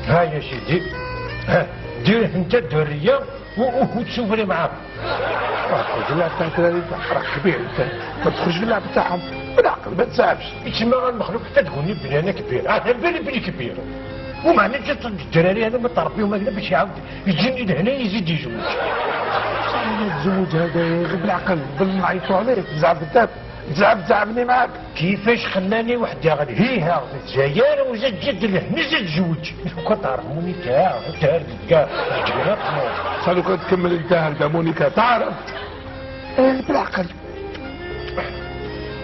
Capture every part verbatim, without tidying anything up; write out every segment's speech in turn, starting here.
ها يا سيدي، ها، دير انت الدرية و-، و-، وتسوفري معاهم. راك تخرج اللعب تاع الدراري تاع، راك كبير انت، ما تدخلش في اللعب تاعهم. بالعقل، ما تزعفش. يتسمى غير المخلوق حتى تقولي بلي انا كبير، اه، على بالي بلي كبير. ومعنى جات الدراري هذا ما تربيهم هكذا باش يعاود يجيني لهنا يزيد يزوج. صاحبي تزوج هذا غير بالعقل، بالله يعيطوا عليك، زعف انت، زعف زعفني معاك. كيفاش خلاني وحدي غادي هيها في الجزائر وزاد جد له مزال زوج؟ لو كان تعرف مونيكا، تعرف كاع الجيران. قالوا كان تكمل انت هكذا مونيكا تعرف. إيه، بالعقل.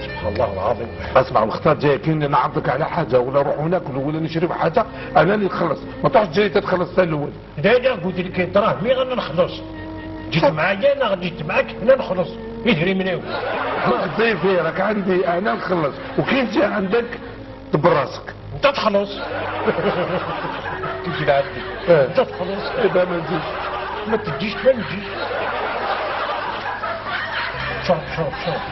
سبحان الله العظيم. اسمع، وقتها جاي كي نعرضك على حاجه، ولا نروحوا ناكلوا، ولا نشريو حاجه، انا اللي نخلص، ما تروحش جاي تتخلص انت الاول. لا، لا، قلت لك دراهمي انا نخلص. جيت معايا انا، جيت معاك انا نخلص. يدري منو؟ راك ضيفي، راك عندي، انا نخلص، وكي نجي عندك دبر راسك. انت تخلص. تجي لعندي. انت تخلص. اذا ما نجيش. ما تجيش، ما نجيش. شوف، شوف، شوف.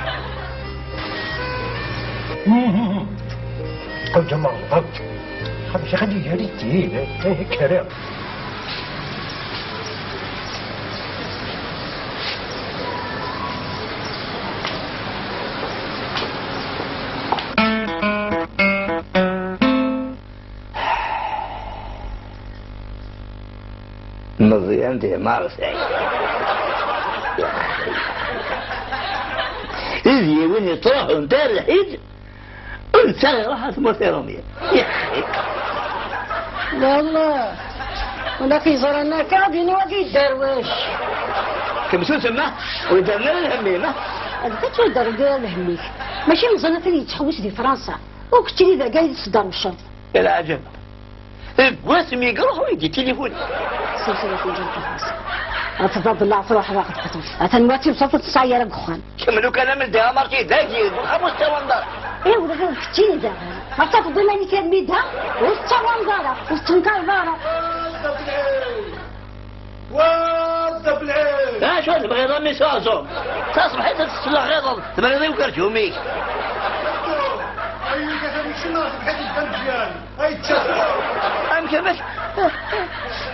قلت ما غلطت. خمسة خلي يا ريت، إيه، إيه، كريم. مزيان دي مارسي. يا أخي. إذ يوين يطرحوا انت الحيد. انت راح تموت يا رومية. يا أخي. لا والله. ولا كيزور أنا كاع ديني وكي يدروش. كم سنة سمع؟ ويدرنا الهميمة. هذا كتشوف درجة الهميك. ماشي مزال ثاني يتحوس دي فرنسا. وكتشري ذا قايد الصدام الشرط. العجب. القواسم يقروح ويدي تليفون. سلسلة في جنة الخاصة. أتضاد الله أفراح راح تقتل. أتنواتي وصفت السعي يا رب خان. كملوا كلام الدها مارتي داكي، بالخمس تاوان دار. إيه، ولا غير كتيني داغي. ما تفضل ماني كان ميدها. وستاوان دارا، وستنكار دارا. وانت بالعين. لا، شو تبغي ضمي سازو؟ تصبحي تتسلى غيظ، تبغي ضيو كرشومي. أيوة، كيف مش ناس بحيث الدم جيان. أي تشفى. أم كمش.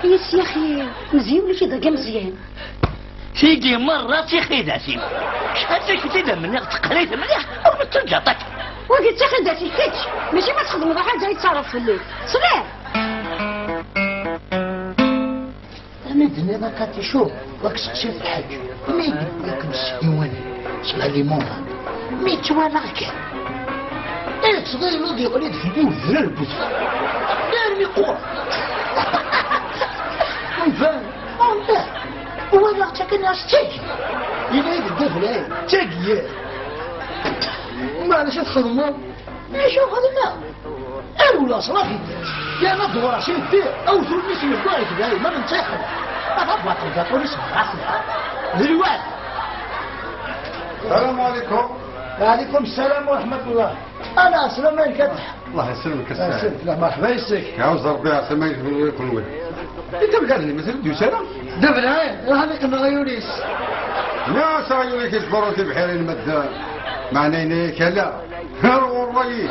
يس يا أخي، مزيان ولا شي دقة مزيان؟ سيدي مرة تيخي داسي. شحال كنتي دم مني تقريت مليح، أو بترجع طك. وقلت تيخي داسي حيت ماشي ما تخدم واحد جاي يتصرف في الليل. سلام. أنا دنيا ما كاتي شوف، راك سقسي في الحاج. ما يدير لك مسكين وين؟ سمع لي مورا. مي توالغ كان. إيه، صغير نوض يقول لي دفني وزرا البوت. دار مي قوة. نفهم. والله. هو لا تكن يا ستيك. إلا يبدا في العين. تاقي. ما علاش تخدموا؟ شوف هذا ما. أرولا صلاحي. يا ما دورة شي فيه. أو ثم شي يبغى يتبعي. ما من تاخد. هذا باطل، باطل، اسمع، اسمع. دلوقتي. السلام عليكم. وعليكم السلام ورحمة الله. أنا أسلم من كدح. الله يسلمك السلام. يسلمك. لا، مرحبا يسك. يعوز ربي يسلمك ويكون وين. أنت بقى لي مثل دو سنة. دبل هاي، راح نقنا غيونيس. لا، سايونيس برو تبحيرين مد. معنيني كلا. والله.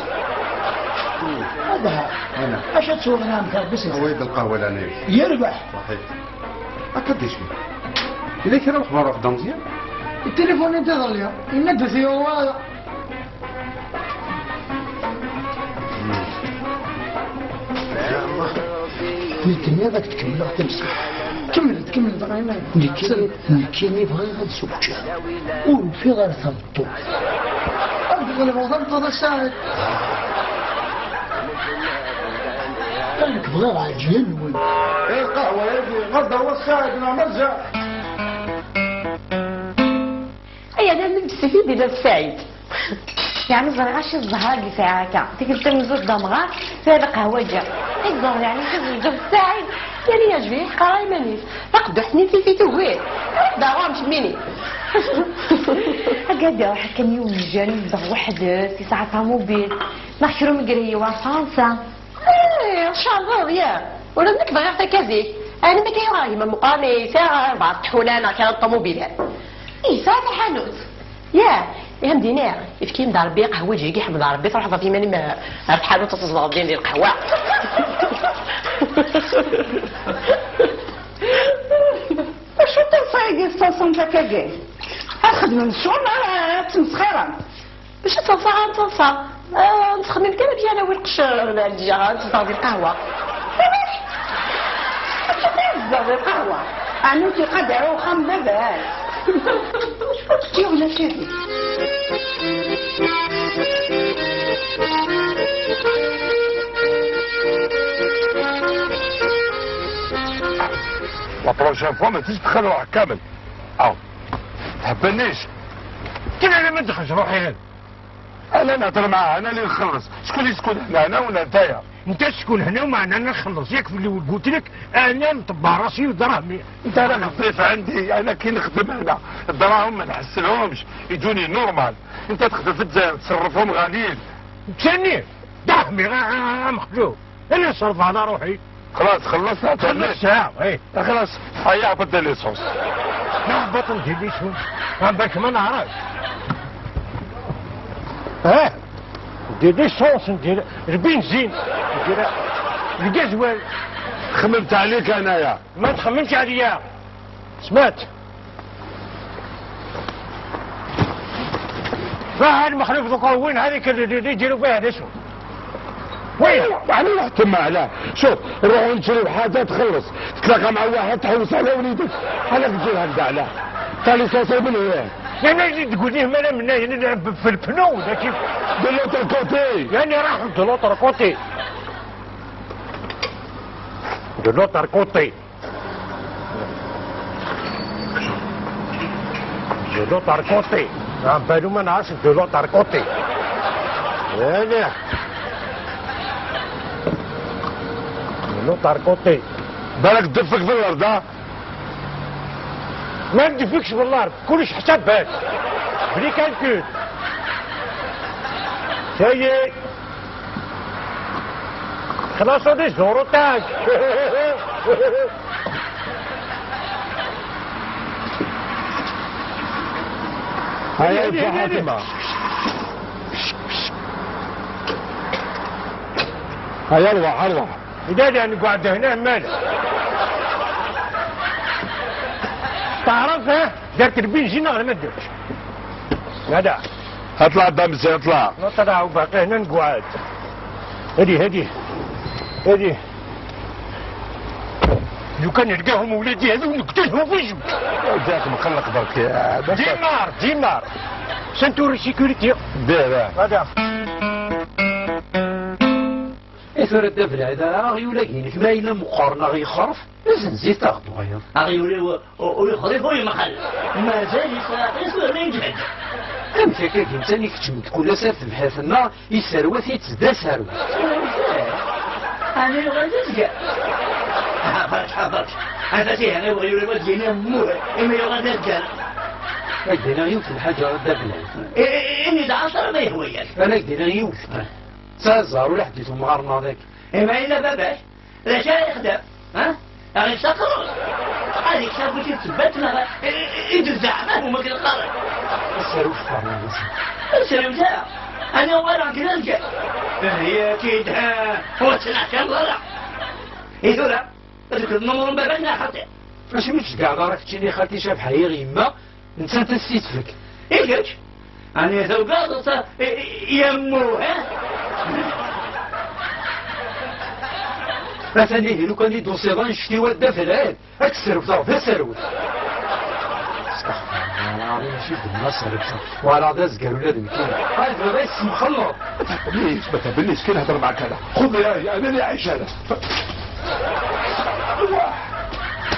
هذا. أنا. أش تسوق نام كار بس. أويد القهوة لانيش. يربح. صحيح. أكدش. إذا كان الأخبار واخدة مزيان. التليفون انت ظليا. إن الدوسي هو هذا. قلت لي هذاك تكمل، راح تمشي. كمل، تكمل، دقيقة. نكيني، نكيني بغير هاد السوق. وفي غير ثمطو. أبغى الوضع انتظر ساعة. قالك بغير عجين وين؟ إيه، القهوة يا ابني، غدا هو الساعة، ما مرجع. أي، أنا من بسيتي ديال السعيد. يعني زرغا شي الزهر اللي فيها هكا. ديك التلميذة الضمغة فيها القهوة جا. الزهر يعني شي زوجة في الساعة. يعني يا جميع قراي مانيش. فقد حني في في توهي. دعوة مش ميني. هكا دي روحك كان يوم جاني زهر واحد في ساعة طوموبيل. ما خيرهم قريوا فرنسا. إيه، إن شاء الله، يا. ولا منك بغير تكازيك. أنا ما كاين غير ما مقامي، ساعة أربعة طحونة، أنا كان الطوموبيلات. إيه، ساعة الحانوت. ياه، يا مدينة، يفكي مدار بي قهوة جيكي حمد ربي تروح ضافي ماني ما عرفت حالو تصدق دين ديال القهوة. Acu d taḍsa-agi tettaḍsamt akkagi? Ad xedmem ccɣel neɣ ad ttmesxirem? Acu d taḍsa, ad taḍsa? Ah, nettxemmim kan amek ara nawi lqecc, ah, lǧiha, ad tezdeɣ di lqahwa. Acu ara tezdeɣ di lqahwa? Ɛni ur tt-iqader ara uxxam n baba-s? Acu ur teččiḍ ulac-agi? La prochaine fois, ma tjis txelɛeɣ kamel. Aw. Tḥebbennic. Kif ara ma txeẓ ruḥi hada? Ana nehder maɛah, ana li nxelleṣ. Ckun iskun hna, ana wala ntaya? Nta tskun hna u maɛna nxelleṣ. Yak fell-i wi qutlen, ana nṭebba rasi u dṛahmi. Nta rah ɣezzif ɛandi, ana ki nexdem hna. Dṛahem ma nḥesselhomc, iǧuni normal. Nta texdem fi Dzayer, tserrfhom ɣalin. Ntani, dṛahmi, a, a, a Mexluf. Ana ṣerfeɣ ɛla ruḥi. Xlas, xelleṣ, xelleṣ, eh. Xlas, aya, beddel l'essence. Ma beddel di l'essence. Am bak ma neɛref. Eh, di l'essence, di lbenzin, di lgazwal. Xemmemt ɛli-k anaya. Ma txemmemtx ɛli-ya. Smat. Raḥ Mexluf ḍuka win hadi kan di, di, di, diru bih d acu? Win? Ɛni ruḥ temma ɛla. Šuf, ruḥ neččri ḥaǧa txelleṣ. Tetlaqa mɛa waḥed tḥewwes ɛla wlidek. Ɛla tǧi hekda ɛla. Tali sosay min hi? Yamna i d-tguni hmana minna, yamna nlɛeb fi lpnu, daki. De l'autre côté. Yamna raḥ de l'autre côté. De l'autre côté. De l'autre côté. Ah, ben, nous, maintenant, c'est de l'autre côté. Voilà. De l'autre côté. Balak ddeffek fi lard, ha? Ma ddeffekx fi lard, kulec ḥsabat. Bli calcul. Ça y est. خلاص، هذا الزورو تاعك. هيا، هيا، هيا، هيا. هيا، ارواح، ارواح. إذا أنا نقعد هنا، ماله؟ تعرف، ها؟ درت البنزين غير ما درتش. هذا. اطلع دامزي، اطلع. نطلع وباقي هنا نقعد. هادي، هادي. هادي. لو كان نلقاهم ولادي هذو نقتلهم في جوج. جاك مقلق برك يا باشا. ديمار، ديمار. سنتور سيكوريتي. دير، آه. هذا. إيه ثورة دابا العيد، راه يولي لك ما إلا مقارنة غيخرف. Zzi taɣeṭṭwayt. Aɣyul-iw ur yexḍif ur yemxal. Mazal yesɛa aqis ur yejhed. Amek akka, netta i keččem-d kul ass ar tebḥirt-nneɣ, yesserwat-itt d aserwet? Ɛni yuɣal d azger? Ah, berka, berka. Ata siha, i uɣyul-iw ad d-yini muh, imi yuɣal d azger. Ad d-iniɣ yiwet n lḥaǧa, a Dda Belɛid. I, i, ini-d ɛecṛa ma yehwa-yak. Ad ak-d-iniɣ yiwet kan. Tesɛiḍ ẓẓher ula ḥedd i tumɣar-nneɣ dagi. Ima yella baba-k? D acu ara yexdem? Ha? Ad yessaqer? Ad yekcef wi t-id-tebbat neɣ i, i, i d-tzeɛma huma k-iqqaren? Aserwet qqaren-as. Aserwet-a? Ani walaɣ deg lezger? Yak-id, ha, ur ttneḥcameḍ ara. I tura? Ad tekreḍ numru n baba-k neɣ xaṭi? Acimi ur tceggɛeḍ ara keččini xalti Cabḥa yiɣ yemma? Nettat ad s-tt-id-tefk. I kečč? Ɛni tugadeḍ-tt, i, i, i ammu, ha? Atan ihi lukan i d-tusiḍ annect-iw a Dda Felɛid, ad k-sserwteɣ d aserwet. Astaɣfirullah lɛaḍim, mačči d nnaṣer, walaɣ d azger ula d nekkini. Ay baba yessemxelleḍ. ما تهبلنيش، ما تهبلنيش، كي نهضر معاك أنا. خذ يا، يا، أنا اللي عايش أنا.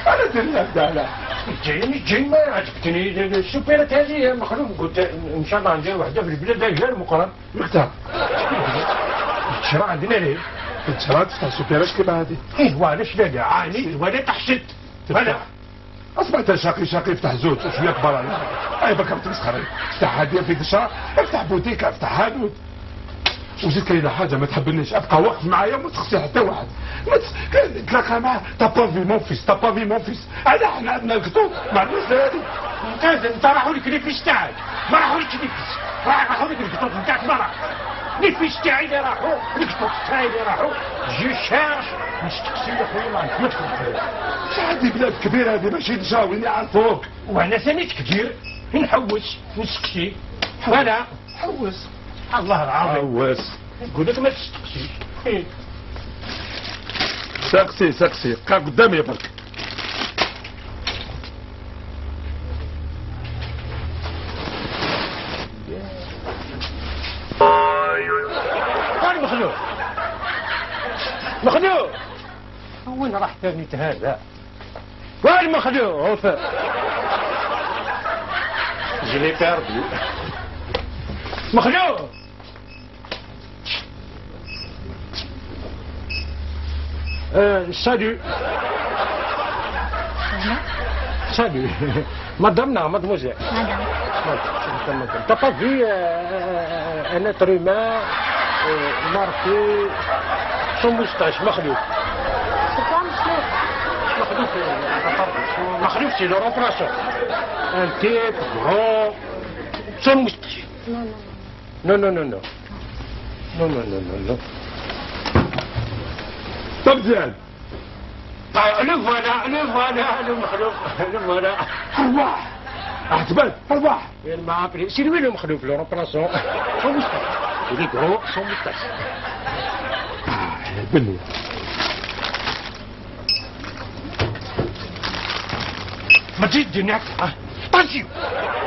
أنا دنيا دانا. جايني، جاي ما عجبتني السوبيرات هذه يا مخلوق. قلت إن شاء الله ندير وحدة في البلاد، غير مقرن. مكتب. شرا عندنا ليه؟ شرا تفتح سوبيرات كيما هذه. إيه، وعلاش لا؟ لا، عانيت ولا تحشت. تفتح. ولا. اسمع، انت شاقي، شاقي، افتح زوج، شوية كبار عليك. اي برك تمسخر. افتح هادية في دشرة، افتح بوتيك، افتح حانوت. وزيد كاينة حاجة ما تحبنيش، ابقى واقف معايا وما تخصي حتى واحد. ما تس-، تلاقى معاه، t'as pas vu mon fils, t'as pas vu mon fils. علاه حنا عندنا الكتوب، ما عندناش دراري. ممتاز، انت راحوا لك لي فيش تاعك، ما راحوا لك لي فيش، راح، راحوا لك الكتوب نتاعك، ما راح. Les fiches تاعي اللي راحوا، les photos تاعي اللي راحوا. Je cherche. نستقسي يا خويا، ما عندك ما تفكر. هذه بلاد كبيرة، هذه ماشي نساء وين يعرفوك. وهنا ثاني تكبير، نحوس، نسقسي. Voilà. حوس. الله العظيم. حوس. نقول لك ما تستقسيش. إيه. سقسي، سقسي. بقى قدامي برك. وين مخلوف؟ مخلوف! وين راح ثاني هذا؟ وين مخلوف؟ Je l'ai perdu. مخلوف! Euh, salut. Salut. Madame, non, mademoiselle. Madame. Madame, madame. T'as pas vu euh, un être humain euh, marqué sans moustache, مخلوف. C'est quoi, monsieur? مخلوف, euh, مخلوف, c'est le remplaçant. Un type grand, sans moustache. Non, non, non. Non, non, non, non. Non, non, non, non, non. طب زين. آه، le voilà, le voilà, le مخلوف, le voilà. أرواح. أهتبل، أرواح. يا ما عرفني. C'est lui le مخلوف, le remplaçant. Son moustache. Il est grand, sans moustache. آه، بني. ما تجي الدنيا هكا. طنسيو.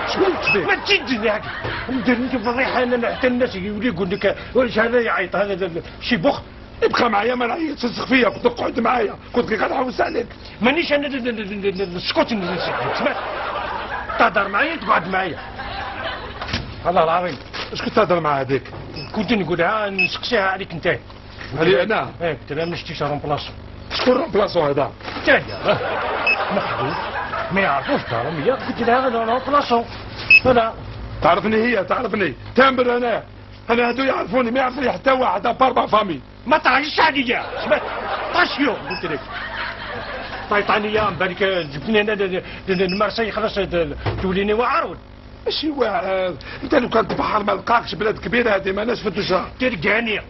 شكون كبير؟ ما تجي الدنيا هكا. ندير انت في الريحه انا حتى الناس يولي يقول لك واش هذا يعيط هذا شي بخ. ابقى معايا، ما راهي تسخ فيا، قلت لك اقعد معايا، قلت لك غنحوس عليك. مانيش انا ن- ن- ن- ن- نسكت ن- نسكت سمعت؟ تهضر معايا تقعد معايا. والله العظيم. اش كنت تهضر مع هذيك؟ كنت نقولها نسقسيها عليك انت. علي انا؟ ايه، قلت لها ما نشتيش رومبلاسون. شكون رومبلاسون هذا؟ انت هذا. محدود. ما يعرفوش دارهم هي، قلت لها انا رومبلاسون. فلا. تعرفني هي، تعرفني. تامر انا. انا هادو يعرفوني، ما يعرفني حتى واحد ابار ما فامي. ما تعيش عليا، سمعت؟ طاشيو قلت لك. طيطانية، بالك جبتني انا ل- ل- ل- المرسي خلاص ت- توليني واعر. ماشي واعر. انت لو كان تبحر ما لقاكش، بلاد كبيرة هذه، ما ناس في الدجار. ترقاني.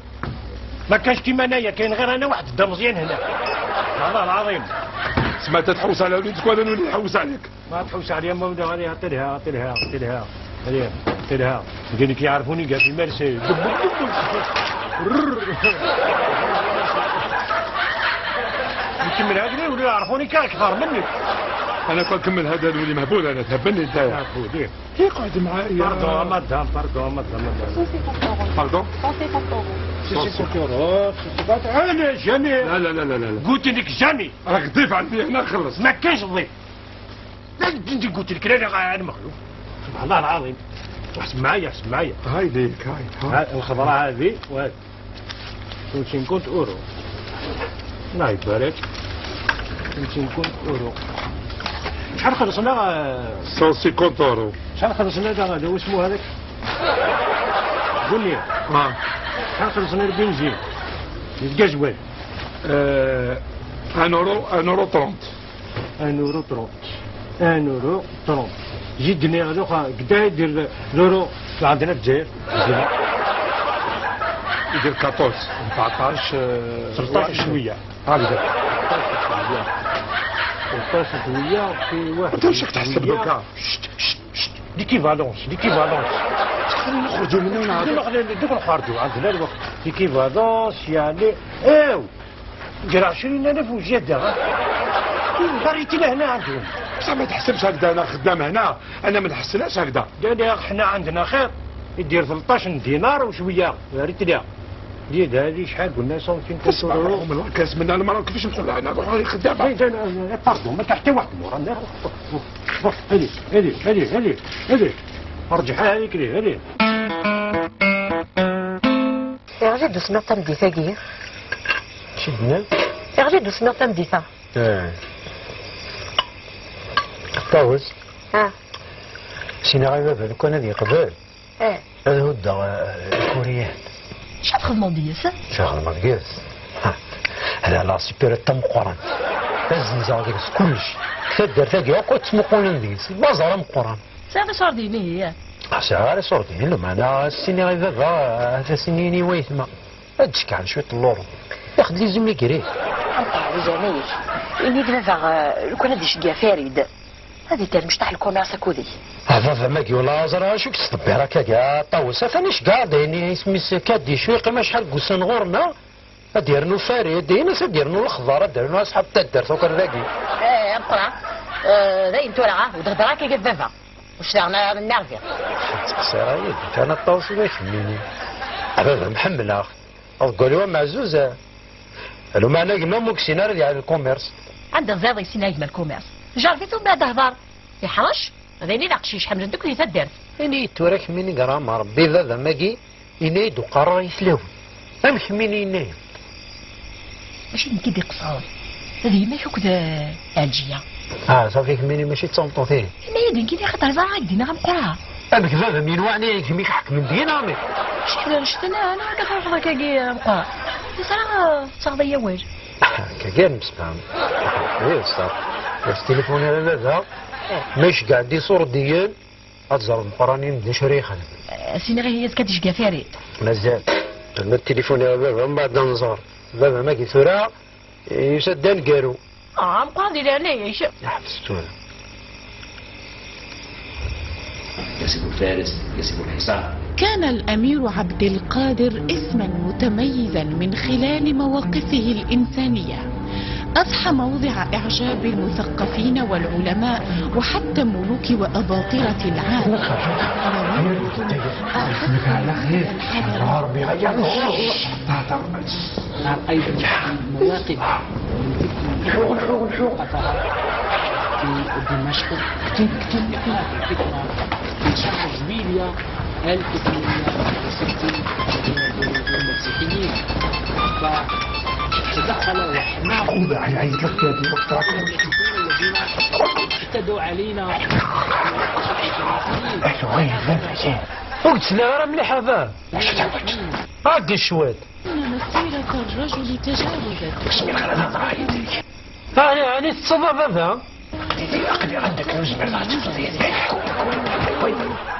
ما كانش كيما انايا، كاين غير انا واحد دا مزيان هنا. والله العظيم. سمعت تحوس على وليدك ولا نولي نحوس عليك؟ ما تحوس عليا، ما ولا غادي، عطي لها، عطي لها، عطي لها. عليه، عطي لها. قال لك يعرفوني، قال في مارسيل. نكمل هكذا يولوا يعرفوني كاع اكثر منك. انا كون نكمل هذا نولي مهبول، انا تهبلني انت. مهبول، إيه. يقعد معايا. Pardon, madame, pardon, madame, madame. Pardon? C'est cinquante euros. C'est cinquante euros, c'est cinquante. انا جامي. لا، لا، لا، لا، لا. قلت لك جامي. راك ضيف عندي هنا، خلص. ما كاينش ضيف. لا، انت قلت لك لا، لا، انا مخلوف. سبحان الله العظيم. احسب معايا، احسب معايا. هاي ليك، هاي، هاي. ها الخضراء هذه وهذه. خمسين كونت اورو. الله يبارك. خمسين كونت اورو. شحال خلصنا؟ آه، cent cinquante euros. شحال خلصنا هذا، هذا واسمو هذاك؟ قول لي. اه. شحال خلصنا البنزين؟ الغازوال. آه، un euro, un euro trente. Un euro trente. Un euro trente. زيدني هذوك، قداه يدير لورو عندنا في الجزائر؟ يدير quatorze، أربعطاش، آه، ثلطاش وشوية. ها، يدير ثلطاش وشوية. ثلطاش وشوية في واحد انت واش راك تحسب وشوية. دوكا؟ شت، شت، شت. ليكيفالونس، ليكيفالونس. شحال نخرجوا من هنا؟ دوك نخ-، دوك نخرجوا عندنا الوقت. ليكيفالونس، يعني، ايوا. دير عشرين ألف وزيادة، ها؟ فريتي لهنا عندهم. بصح ما تحسبش هكذا، أنا خدام هنا، أنا ما نحسناش هكذا. لا، لا، حنا عندنا خير، يدير ثلطاش دينار وشوية، يا ريت لا. دير هذه شحال قلنا؟ سنتين اسمع، كنترول. راهم الكاس من المرأة، كيفاش نقول لها أنا نروح خدامة؟ لا، لا، لا، لا، باردون، ما كان حتى واحد مورا، لا، روح، روح، روح، روح، هادي، هادي، هادي، هادي، هادي. رجعها هذيك ليه، هادي. Iɣli-d usemmiḍ tameddit-agi. Sidna? Iɣli-d usemmiḍ tameddit-a. Eh. Ṭawes. Ah. Sinaɣ i baba lukan ad yeqbel. Eh. Ad huddeɣ, eh, ikuriyen. Acu txedmeḍ deg-s? Acu xedmeɣ deg-s? Ha. Hada la sécurité tameqqrant. Ad zzenzeɣ deg-s kullec. Taddart-agi akk ad ttmuqulen deg-s. Baẓar ameqqran. Tesɛiḍ icerdiyen ihi? Ur sɛiɣ ara iṣurdiyen, lameɛna ad s-iniɣ i baba, ad as-iniɣ i wayetma. Ad d-cekkɛen cwiṭ n luru. Yax-d les immigrés. Anta d izeɛma-ik? Ini-d baba, eh, lukan ad iceggeɛ Farid, ad idder mecṭaḥ lkumirs akked-k. Ah, baba-m-agi, ula ẓriɣ acu i yettḍebbir akka, a Ṭawes. Atan iceggeɛ-d ayen isem-is Kadic, yeqqim acḥal n wussan ɣur-neɣ. Ad d-yernu Farid, ini-as ad d-yernu lexḍer, ad d-yernu asḥab n taddart, akk ar dagi. Eh, ameqqran, eh, dayen tura, ah, ur d-hedder akka ɣef baba. Ur cdiɣ ara ad nnerviɣ. Ttqeṣṣir a yid-k, a Ṭawes, ula kemmini. A baba-m ḥemmleɣ. Aḍeggal-iw ameɛzuz, eh, lameɛna gma-m ur yessin ara ad yeɛni lkumirs. Anda ẓriɣ yessin a gma lkumirs? Jerreb-it umbeɛd hder. Yeḥrec, d ayen i d aqcic, ḥemmlen-t akk di taddart. Ini-yi-d tura kemmini gramer, baba-m-agi, yenna-yi-d ur qqareɣ i tlawin. Amek kemmini yenna-yi-d? Mačči d nekk i d-iqesren, d yemma-k akked, eh, Ɛelǧiya. Ah, safi kemmini mačči d tameṭṭut-ihin. Yenna-yi-d nekkini axaṭer ẓriɣ ad k-d-iniɣ ameqqran. Amek baba-m yenwa ɛni d kemm i iḥekmen deg-i neɣ amek? Mačči d annect-a, ana, ana ad ixerxeḍ akkagi ameqqran. Ẓriɣ, eh, tettaɣeḍ-iyi awal. Akkagi ad nemsefham. Ih, ṣṣeḥ. Ad s-tilifuniɣ i baba, ma iceggeɛ-d iṣurdiyen, ad ẓren meqqranen d acu ara yexdem. Eh, siniɣ ihi azekka ad iceggeɛ Farid. Mazal. Ma tilifuniɣ i baba, mbeɛd ad nẓer. Baba-m-agi tura, yusa-d d aneggaru. Ah, ameqqran di leɛnaya-k. Ḥbes tura. كسبوا فارس، كسبوا الحصان. كان الأمير عبد القادر اسما متميزا من خلال مواقفه الإنسانية. أضحى موضع إعجاب المثقفين والعلماء وحتى ملوك وأباطرة العالم. نعم، أيضًا مواقف من تلك الحقوق، الحقوق، الحقوق. في دمشق. كتير، كتير، كتير، كتير. في شهر جويليا ألف وثمانمائة وستين، المسيحيين. فتدخل وحماه. خذ، هي عيط لك يا دي، وقت راك. الذين اعتدوا علينا. احنا وين؟ وين؟ وين؟ وقت سنة غير مليحة باه. اش تعمل؟ هاك شويت. إن مسيرة الرجل تجاوزت. هاني، هاني تصدى بابا.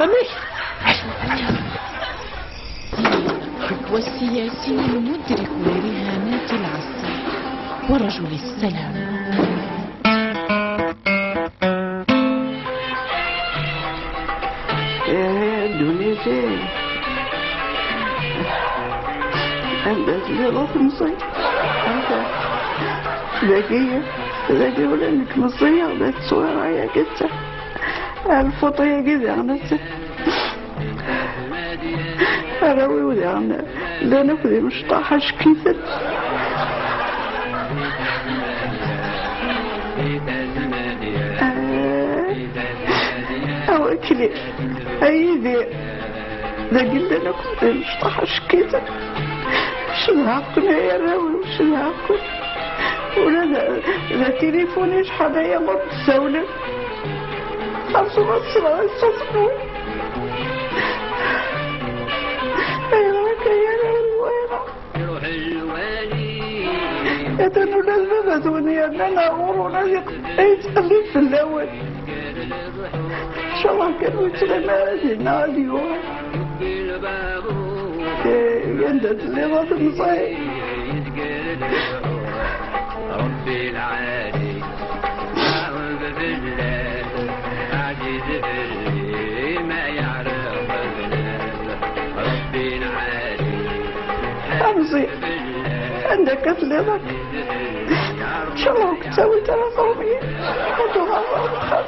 أميك. والسياسي المدرك لرهانات العصر ورجل السلام. Ihi ddunit-iw, anda telliḍ a temẓi? Anta? Dagi, dagi ula nekk meẓẓiyeɣ di tteswira-yagi d ta. Lfuṭi-yagi diɣen ass-a. Arraw-iw diɣen llan akk d imecṭaḥ, acek-iten. Ah, a wakli, a Yidir, dagi llan akk d imecṭaḥ, acek-iten. Cedhaɣ-ken ay arraw-iw, cedhaɣ-ken. Ula d, d atilifun acḥal aya ur d-ssawlen. Xerṣum ad ssneɣ ṣṣut-nwen. Ayɣer akka ay arraw n lwayra? Atan ula d baba-twen yernan ar ɣur-wen ad yeq-, ad yettqellib fell-awen. Ncallah kan ur yettɣimi ara dinna, ad yuɣal. Eh, anda telliḍ a temẓi? A Meẓyan, anda akka telliḍ akka? Ncallah ur k-ttawint ara tṛumyat. Ad tuɣaleḍ ar wexxam.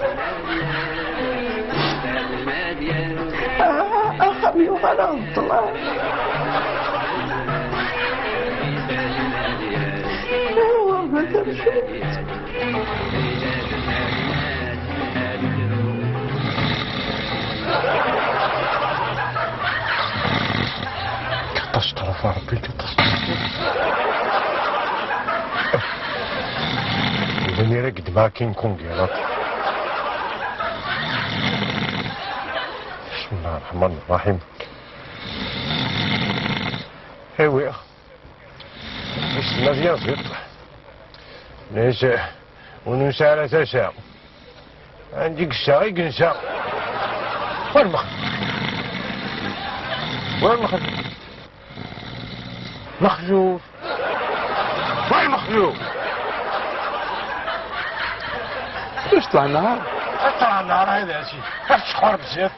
Ah, axxam yuɣal-aɣ d ṭṭlam. Awa, ma tamcint. Catastrophe, Rebbi, catastrophe. Imir-a gedmeɣ King Kong, ya Rebbi. بسم الله الرحمن الرحيم. Ewi. Wissen ma d yaziḍ. Nniɣ-as, ur nusi ara tasa. Anda i yessa i yensa. Ur mex-, Wa Mexluf. Mexluf. Wa Mexluf. Ulac ṭṭlana. Ṭṭlana, rah d aci. Ad tecxur bzaf.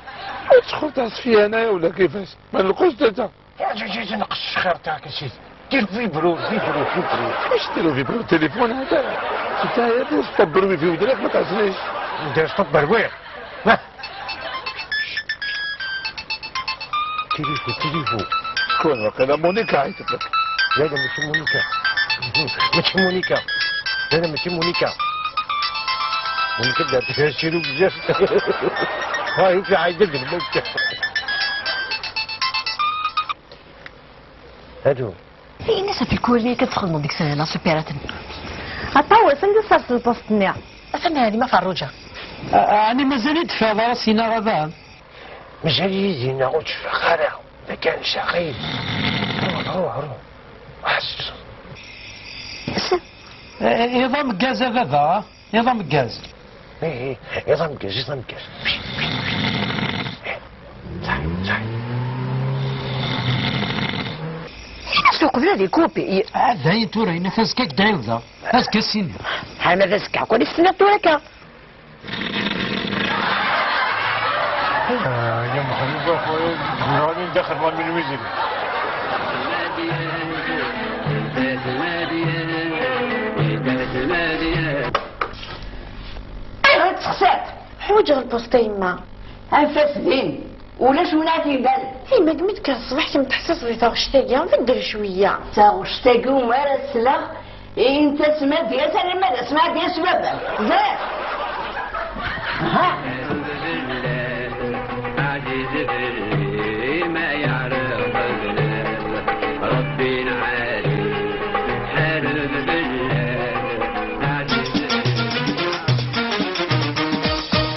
Ad tecxur tasfiya-na, wala kifas. Ma nlqus tata. Teɛǧaǧ-it nqec xir taɛksit. Dir vibro, vibro, vibro. Acu dir vibro? Téléphone هذا. انت هذا stop برمي في ودنك ما تعزنيش. ندير stop برمي. ها. تليفون، تليفون. شكون؟ واقيلا مونيكا عيطت لك. لا، لا، ماشي مونيكا. ماشي مونيكا. لا، لا، ماشي مونيكا. مونيكا دارت فيها شي لوك بزاف. هاي في عيدك الموت. هادو. Inna-as ɣef lkul-nni kan txedmeḍ deg-s la supérette-nni. Aṭawes, anda sers lpost-nni? Atan ɛni ma ferruǧa. Ɛni mazal-it teffiḍ ara syin ara baɛd? Mazal-iyi dinna ur tteffeɣ ara. Ma kan saɣit. Ruḥ, ruḥ, ruḥ. Ḥess. Iḍ ameggaz a baba. Iḍ ameggaz. Ih, ih, iḍ ameggaz, iḍ ameggaz. Ṣaḥi, ṣaḥi. As uqbel ad ikupi. A dayen tura, yenna-t azekka ad k-d-ɛiwdeɣ. Azekka ad s-iniɣ. Ḥama d azekka, kul istenna tura akka. Ah, ya Mexluf a xuya, neɣni daxel la minwizin. Ayɣer i tt-texsiḍ? Ḥwaǧeɣ lpuṣt a yemma. Anef-as din, ulac win ara t-iballen. Yemma, deg mi d-kker ṣṣbeḥ kemm teḥṣiṣ di taɣect-agi, beddel cwiya. Taɣect-agi umi ara sleɣ, i n tasmad-is alamma d asmad-is baba. Ẓriɣ. Ha. Ɛziz belli ma yeɛreq belli Rebbi nɛali, ḥareb belli ɛziz.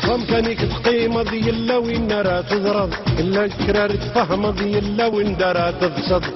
Wamkan-ik teqqimeḍ, yella win ara teẓreḍ, yella kra ara tfehmeḍ, yella win d ara teḍseḍ.